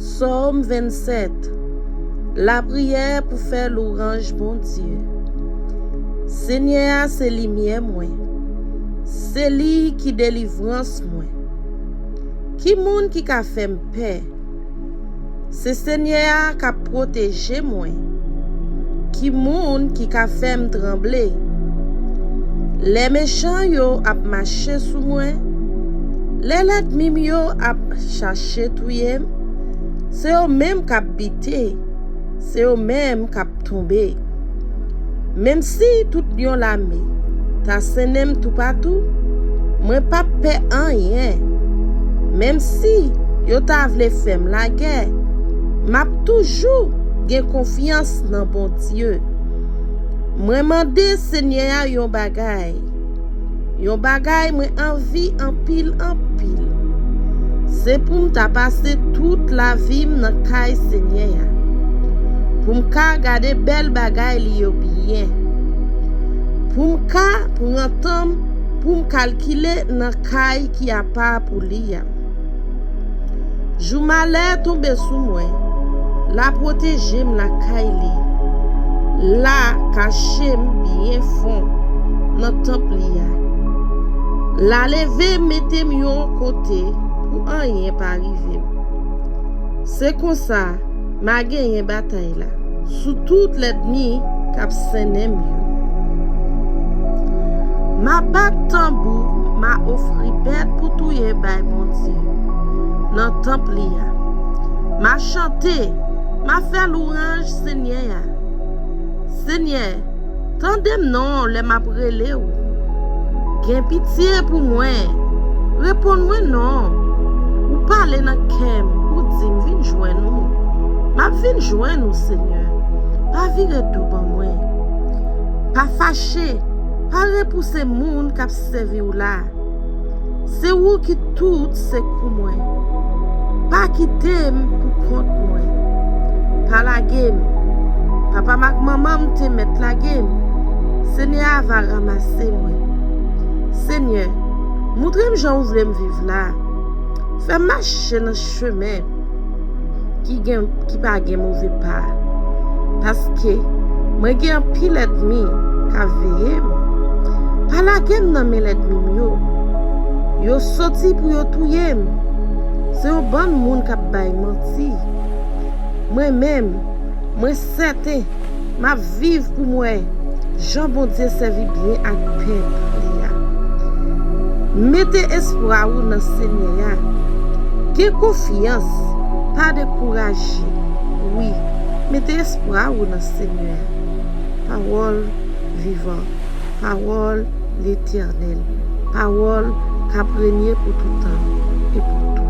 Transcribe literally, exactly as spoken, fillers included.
Sòm vennsèt. Lapriyè pou fè lwanj Bondye. Senyè a se limyè mwen. Se li ki delivrans mwen. Ki moun ki ka fè m pè? Se Senyè a k ap pwoteje mwen. Ki moun ki ka fè m tranble? Lè mechan yo ap mache sou mwen, lè lènmi m yo ap chache touye m, se yo menm k ap bite, se yo menm k ap tonbe. Menm si tout yon lame ta sennen m toupatou, mwen p ap pè anyen. Menm si yo ta vle fè m lagè, m ap toujou gen konfyans nan Bondye. Mwen mande Senyè a yon bagay, yon bagay mwen anvi anpil, anpil. Se pou m ta pase tout lavi m nan kay Senyè a, pou m ka gade bèl bagay li yo byen, pou m ka pran tan m pou m kalkile nan kay ki apa pou li a. Jou malè tonbe sou mwen, l a pwoteje m lakay li, l a kache m byen fon nan tanp li a. L a leve m mete m yon kote pou anyen pa rive m. Se konsa, m a genyen batay la sou tout lènmi k ap sennen m yo. M a bat tanbou, m a ofri bèt pou touye bay Bondye nan tanp li a. M a chante, m a fè lwanj Senyè a. Senyè, tande m non lè m ap rele w. Gen pitye pou mwen. Reponn mwen non. Ou pale nan kè m, ou di m vin jwenn ou. M ap vin jwenn ou, Senyè. Pa vire do ban mwen. Pa fache, pa repouse moun k ap sèvi w la. Se ou ki tout sekou mwen. Pa kite m pou kont mwen. Pa lage m. Papa m ak manman m te mèt lage m. Senyè a va ranmase mwen. Senyè, montre m jan ou vle m viv la. Fè m mache nan chemen ki gen, ki pa gen move pa. Paske mwen gen anpil lènmi k ap veye m. Pa lage m nan men lènmi m yo. Yo soti pou yo touye m. Se yon bann moun k ap bay manti. Mwen menm, mwen sèten, m ap viv pou m wè jan Bondye sèvi byen ak pèp li a. Mete espwa ou nan Senyè a. Gen konfyans, pa dekouraje. Wi, mete espwa ou nan Senyè a. Pawòl vivan, pawòl Letènèl, pawòl k ap renye pou tout tan e pou tout